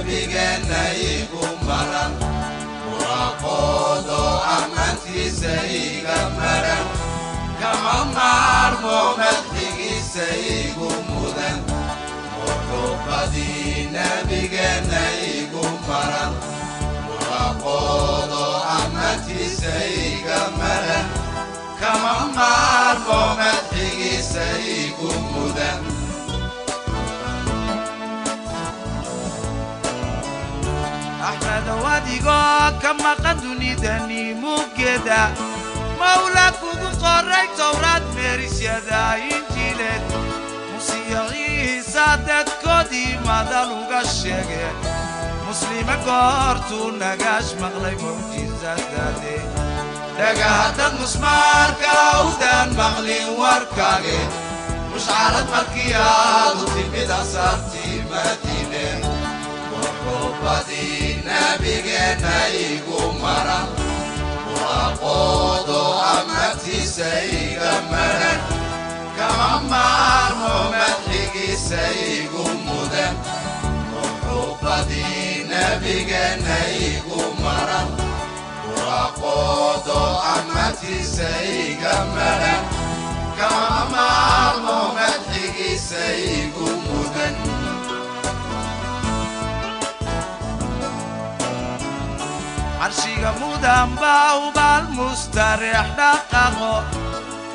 Nabigeenna igu maran, muraqoodo ammaantiisa iga maran, kama maarmo madxigiisa igu mudan. Muxubbadii Nabigeenna igu maran, muraqoodo ammaantiisa iga maran, kama maarmo madxigiisa igu mudan. Axmedow, adigoo ka maqan dunidani muggeeda, Mawla kugu qoray Towraad, meerisyada Injiileed, Musiya Ciisa dadkoodii madal uga sheege. Muslima goortuu nagaash maqlay mucjizadaade. Dhagahadad musmaarka awdaan maqlin warkaage, mushcarad markii aad u timid asaartii Madiine. Muxubbadii Nabigeenna igu maran, muraqoodo ammaantiisa iga maran, kama maarmo madxigiisa igu mudan. Muxubbadii Nabigeenna igu maran, muraqoodo ammaantiisa iga maran, kama maarmo madxigiisa igu mudan. Carshiga mudan baa ubaal mustareex dhaqaqo,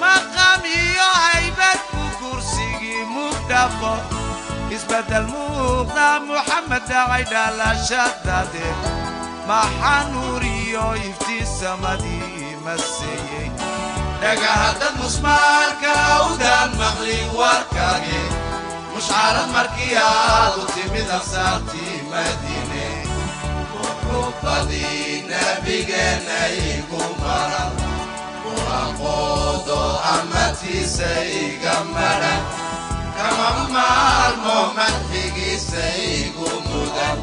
maqam iyo haybad buu kursigii mugdhafo. Isbeddel muuqda Muxamed dhacay dhalashadade, maxaa nuur iyo iftiin samadii maseeyey. Dhagahadad musmaarka awdaan maqlin warkaage, mushcarad markii aad u timid ansaartii Madiine. Muxubbadii Nabigeenna igu maran, muraqoodo ammaantiisa iga maran, kama maarmo madxigiisa igu mudan.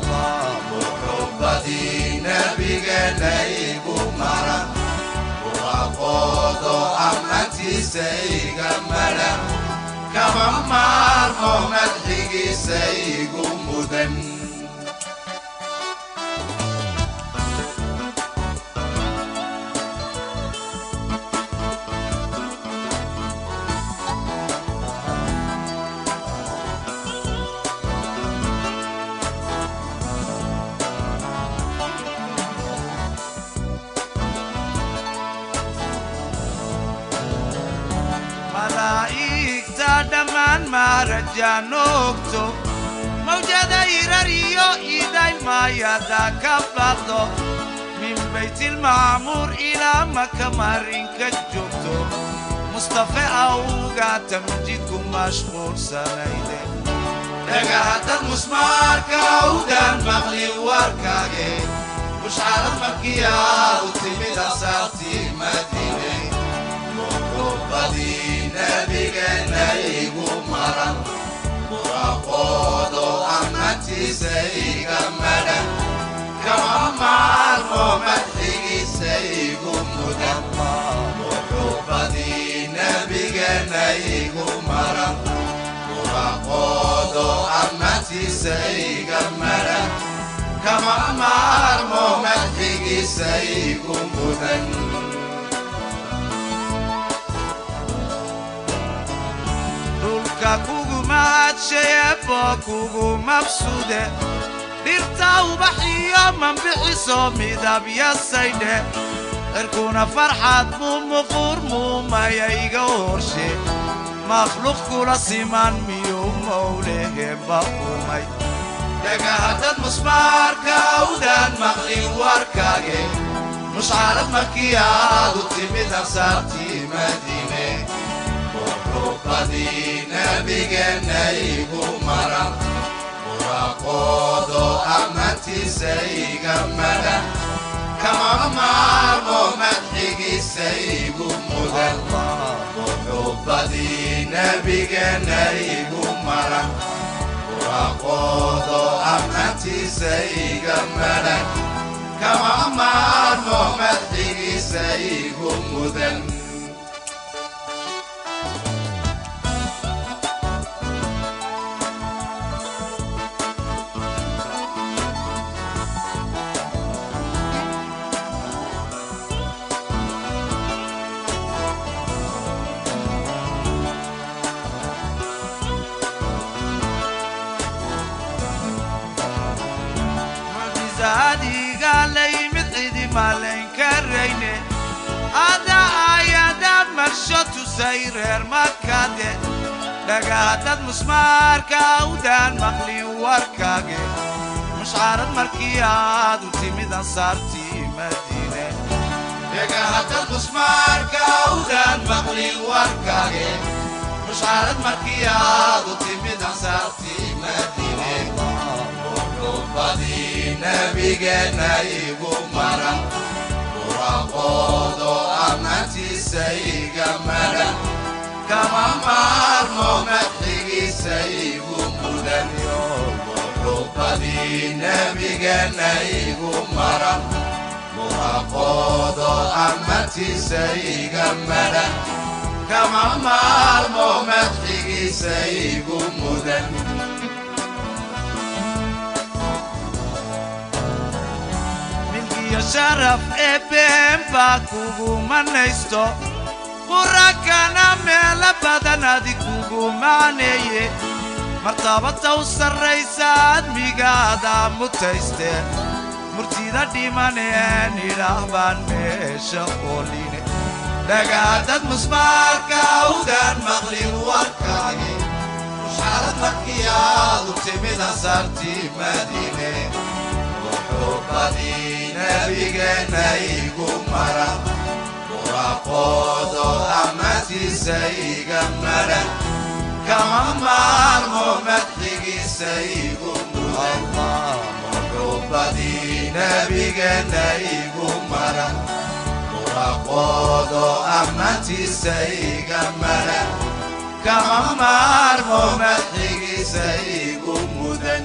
Muxubbadii Nabigeenna igu maran, muraqoodo ammaantiisa iga maran, kama maarmo madxigiisa igu mudan. Malaa'igta dhammaan maarajaanoogto, mawjada irar iyo idayl maayada ka baqdo, min baytilmacmuur ilaa Maka marinka joogto, Mustafe awga tamjidku mashquulsanayde. Dhagahadad musmaarka awdaan maqlin warkaage, mushcarad markii aad u timid asaartii Madiine. Muxubbadii Nabigeenna igu maran, muraqoodo ammaantiisa iga maran, kama maarmo madxigiisa igu mudan. Muxubbadii Nabigeenna igu maran, muraqoodo ammaantiisa iga maran, kama maarmo madxigiisa igu mudan. Dhulka kugu mahadshayebo, kugu mabsuude, dhirta ubaxiyo manbixiso midabyasaydhe, cirkuna farxad muu muquur muumaya iga horshe. Makhluuq kula siman miyuu mowlehemba umay? Dhagahadad musmaarka awdaan maqlin warkaage, mushcarad markii aad u timid ansaartii Madiine. Muxubbadii Nabigeenna igu maran, muraqoodo ammaantiisa iga maran, kama maarmo madxigiisa igu mudan. Muxubbadii Nabigeenna igu maran, muraqoodo ammaantiisa iga maran, kama maarmo madxigiisa igu mudan. Sharafta adiga la yimid cidi malayn karayne. Ada ayada marsho tusay reer Makade. Dhagaadad musmaarka awdaan maqlin warkaage. Mushcaarad markii aad u timid Ansaartii Madiine. Dhegahadad musmaarka awdaan maqlin warkaage. Mushcaarad markii aad u timid Ansaartii Madiine. Muxubbadii Nabigeenna igu maran, Muraqoodo ammaantiisa iga maran, kama maarmo madxigiisa igu mudan. Muxubbadii Nabigeenna igu maran, Muraqoodo ammaantiisa iga maran, kama maarmo madxigiisa igu mudan. Milkiyo sharaf eebeen baa kugu manaysto, Qurankana meelo badan adi kugu macneeye. Martabata u sarraysa admigaada mutayste. Murtida dhimaneen idhaah baan meesha ooline. Dhagaadad musmaarka awdaan maqlin warkaage. Mushxarad markii aad u timid Ansaartii Madiine. Muxubbadii Nabigeenna igu maran, Muraqoodo ammaantiisa iga maran, kama maarmo madxigiisa igu mudan. Muxubbadii Nabigeenna igu maran, Muraqoodo ammaantiisa iga maran, kama maarmo madxigiisa igu mudan.